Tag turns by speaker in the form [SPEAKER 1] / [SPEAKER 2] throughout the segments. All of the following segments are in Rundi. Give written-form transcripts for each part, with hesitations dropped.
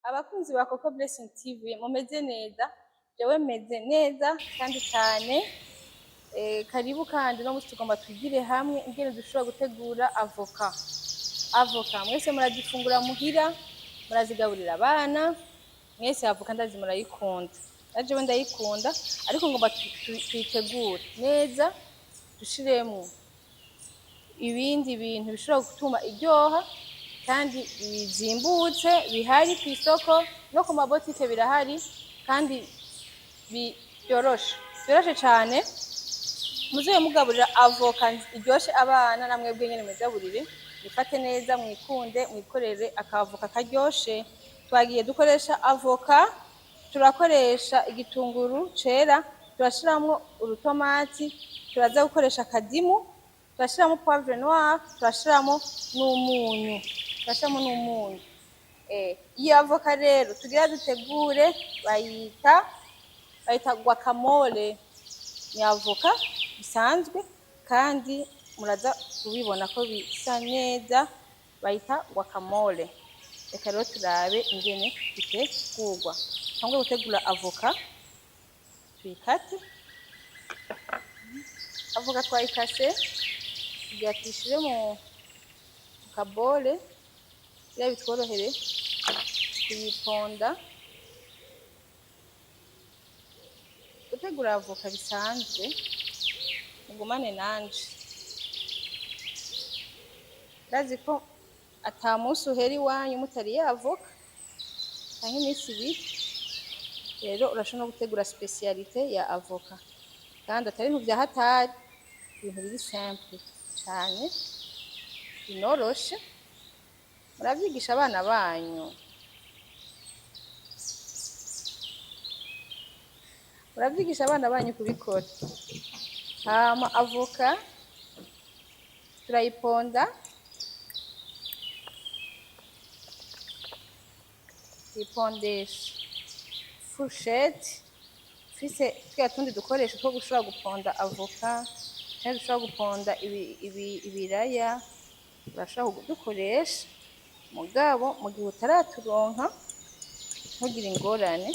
[SPEAKER 1] Abakunzi ba Koko Blessing TV, mumeze neza? Jewe meze neza kandi cyane. Karibu kandi. No musi tugomba twigire hamwe ingene dushobora gutegura avoka. Avoka mwese murazifungura muhira, murazigaburira abana mwese. Avoka ndazi murayikunda, na jewe ndayikunda, ariko ngomba tuyitegure neza, dushiremwo ibindi bintu bishobora gutuma iryoha kandi bizimbutse, bihari ku isoko no ku mabotike birahari, kandi byoroshe, byoroshe cane. Muzobe mugaburira avoka iryoshe abana, na mwebwe nyene mwigaburire, mwifate neza, mwikunde, mwikorere akavoka karyoshe. Twagiye dukoresha avoka, turakoresha igitunguru cera, turashiramwo urutomati, turaza gukoresha akadimu, turashiramo poivre noir, turashiramo n'umunyu, turashiramo n'umunyu. Iyi avoka rero tugira dutegure bayita guacamole. Ni avoka bisanzwe kandi muraza kubibona ko bisa neza. Bayita guacamole. Reka rero turabe ingene itegurwa. Tangure gutegura avoka, tuyikate. Avoka twayikase, tugira tuyishire mu kabole kugira bitworohere kuyiponda. Gutegura avoka bisanzwe, mugumane nanje. Ndazi ko ata munsi uhera iwanyu mutariye avoka canke iminsi 2. Rero urashobora no gutegura spécialité ya avoka, kandi atari ibintu vya hatari, ibintu biri simple cane, binoroshe. Muravyigisha abana banyu, muravyigisha abana banyu kubikora. Hama avoka turayiponda, tuyipondesha fourchette. Ufise turiya tundi dukoresho two gushobora guponda avoka canke dushobora guponda ibiraya, urashobora kudukoresha. Mugabo mu gihe utaraturonka, ntugire ingorane,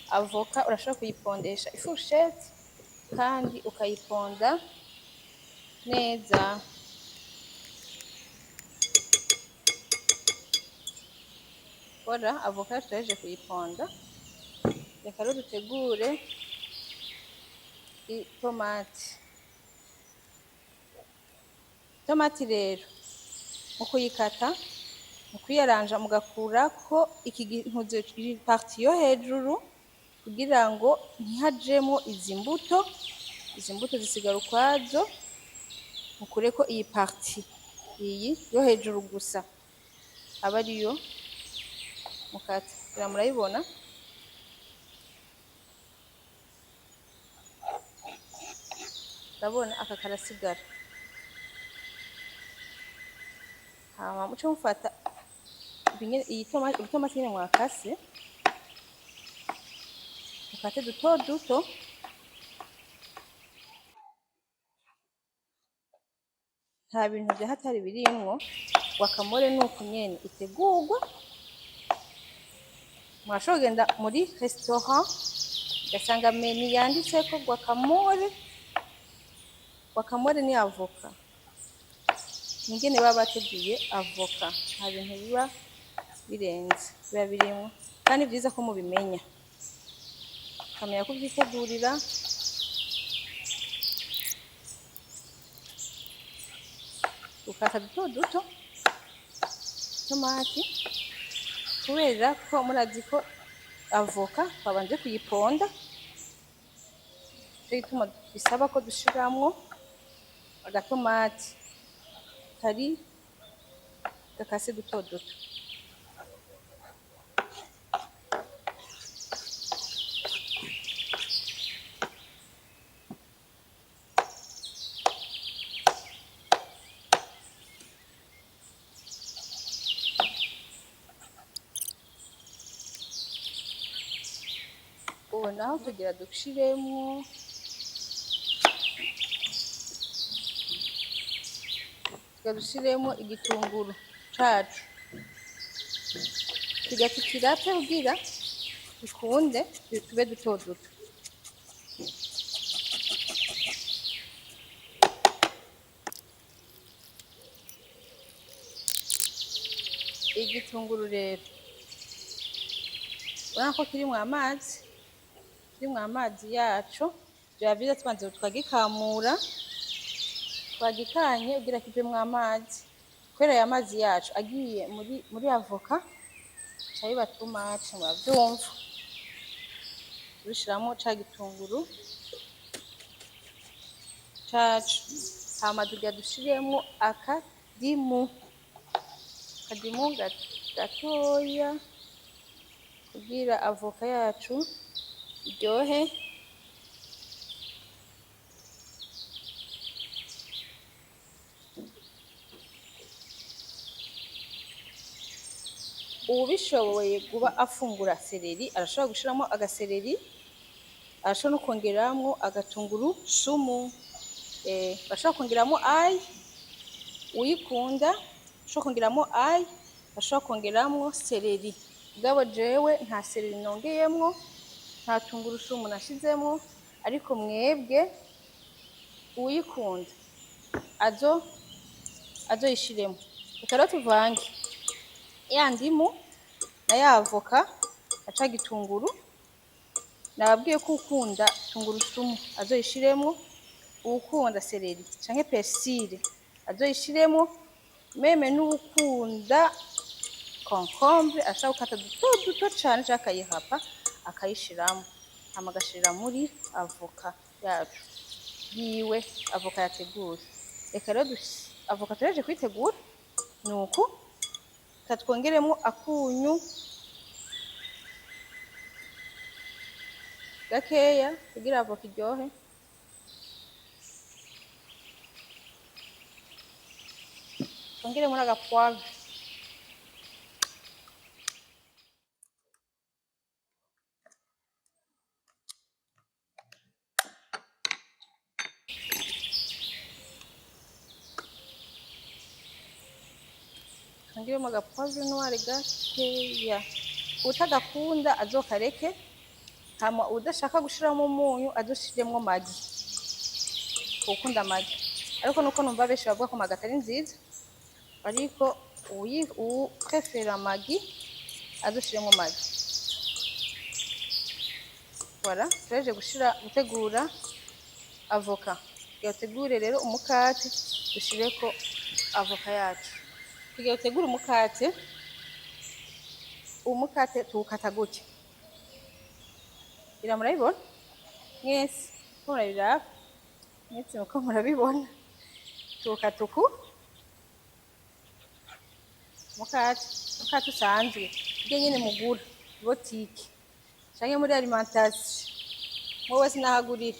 [SPEAKER 1] avoka urashobora kuyipondesha ifourchette kandi ukayiponda neza. Voilà, avoka yacu turahejeje kuyiponda. Reka rero dutegure itomati. Itomati rero mu kuyikata, mu kwiyaranja, mugakurako iki gintuze, partie yo hejuru, kugira ngo ntihajemwo izi mbuto. Izi mbuto zisigara ukwazo. Mukureko iyi partie iyi yo hejuru gusa, aba ariyo mukata. Kugira murayibona, ndabona aka karasigara. Hama muce mufata iyi tomati, urutomati nyene mwakase, mukate duto duto. Nta bintu vya hatari birimwo. Guacamole nuko nyene itegurwa. Murashobora kugenda muri restaurant ugasanga menu yanditseko guacamole. Guacamole ni avoka, ingene baba bateguye avoka, nta bintu biba birenze biba birimwo. Kandi vyiza ko mubimenya, ukamenya kuvyitegurira. Ukata duto duto tomati, kubera ko murazi ko avoka twabanje kuyiponda, nico gituma bisaba ko dushiramwo agatomati kari gakase duto duto. Ubu naho tugira dushiremwo igitunguru cacu. Tugira tukirape kugira bikunde tube duto duto. Igitunguru rero urabona ko kirimwo amazi, kirimwo amazi yaco. Vyoba vyiza tubanza tukagikamura, twagikanye kugira kivemwo amazi, kubera aya mazi yacu agiye muri avoka bica biba too much, muravyumva. Dushiramwo ca gitunguru cacu, hama tugira dushiremwo akadimu, akadimu gatoya kugira avoka yacu iryohe. Uwubishoboye kuba afungura seleri arashobora gushiramwo agaseleri, arashobora no kongeramwo agatunguru sumu, bashobora kongeramwo ail uyikunda, bashobora kongeramwo ail, bashobora kongeramwo seleri. Mugabo jewe nta seleri nongeyemwo, nta tungurusumu nashizemwo, ariko mwebwe uwuyikunda azoyishiremwo. Reka rero tuvange ya ndimu na ya avoka na ca gitunguru. Nababwiye ko uwukunda tungurusumu azoyishiremwo, uwukunda seleri canke persile azoyishiremwo, meme n'uwukunda concombre ashobora gukata duto duto cane canke akayihapa akayishiramwo, hama agashirira muri avoka yacu yiwe, avoka yateguye. Reka rero avoka tuhejeje kuyitegura nuku, reka twongeremwo akunyu gakeya kugira avoka iryohe. Twongeremwo n'aga poivre. Twongeremwo aga poivre noire gakeya. Uwutagakunda azokareke, hama uwudashaka gushiramwo umunyu azoshiremwo magi, uwukunda magi. Ariko nuko numva benshi bavuga ko magi atari nziza, ariko uwuprefera magi azoshiremwo magi. Voilà, turahejeje gutegura avoka. Kugira dutegure rero umukate dushireko avoka yacu. Kugira dutegure umukate, umukate tuwukata gutya. Ira murabibona mwese ko murabiraba, mwese muko murabibona. Tuwukata uku umukate, umukate usanzwe urya nyene mugura botike canke muri alimentation, mwe wese nahagurira.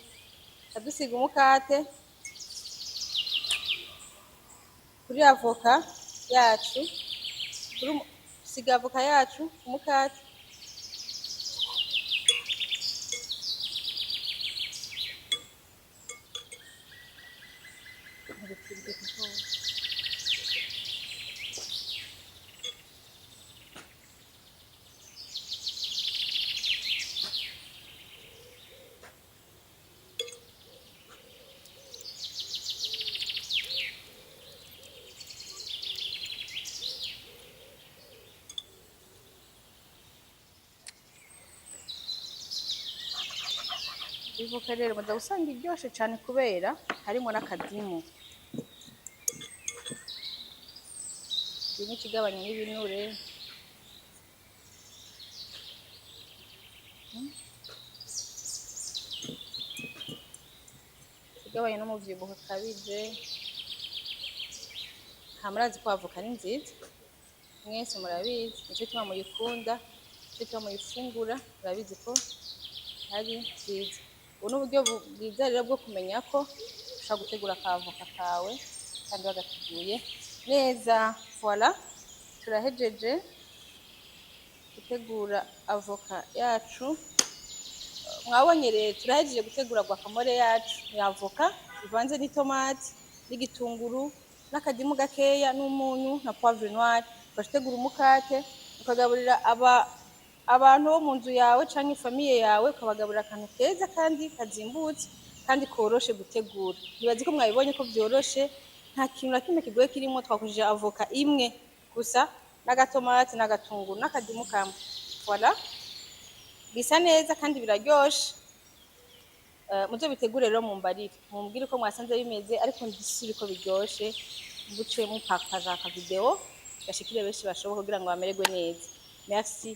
[SPEAKER 1] Ca dusiga umukate kuri avoka yacu, dusiga avoka yacu ku mukate. Ivoka rero muza gusanga iryoshe cane kubera harimwo n'akadimu. Idimu ikigabanya n'ibinure. Ikigabanya n'umuvyibuho ukabije. Nta murazi ko avoka ari nziza, mwese murabizi, nico gituma muyikunda, nico gituma muyifungura, murabizi ko ari nziza. Ubu ni uburyo bwiza rero bwo kumenya ko ushobora gutegura akavoka kawe kandi wagateguye neza. Voilà, turahejeje gutegura avoka yacu. Mwabonye rero turahejeje gutegura guacamole yacu ni avoka ivanze n'itomati n'igitunguru n'akadimu gakeya n'umunyu na poivre noire. Tugategura umukate Ukagaburira abantu bo mu nzu yawe canke famille yawe, ukabagaburira akantu keza kandi kazimbutse kandi koroshe gutegura. Nibaze ko mwabibonye ko vyoroshe, nta kintu na kimwe kigoye kirimwo. Twakoresheje avoka imwe gusa n'agatomati n'agatunguru n'akadimu kamwe. Voilà, bisa neza kandi biraryoshe. Muzobitegure rero, mumbarire, mumbwire uko mwasanze bimeze, ariko ndi sûre ko biryoshe. Buce mupartaja aka vidéo gashikire benshi bashoboka kugira ngo bamererwe neza. Merci.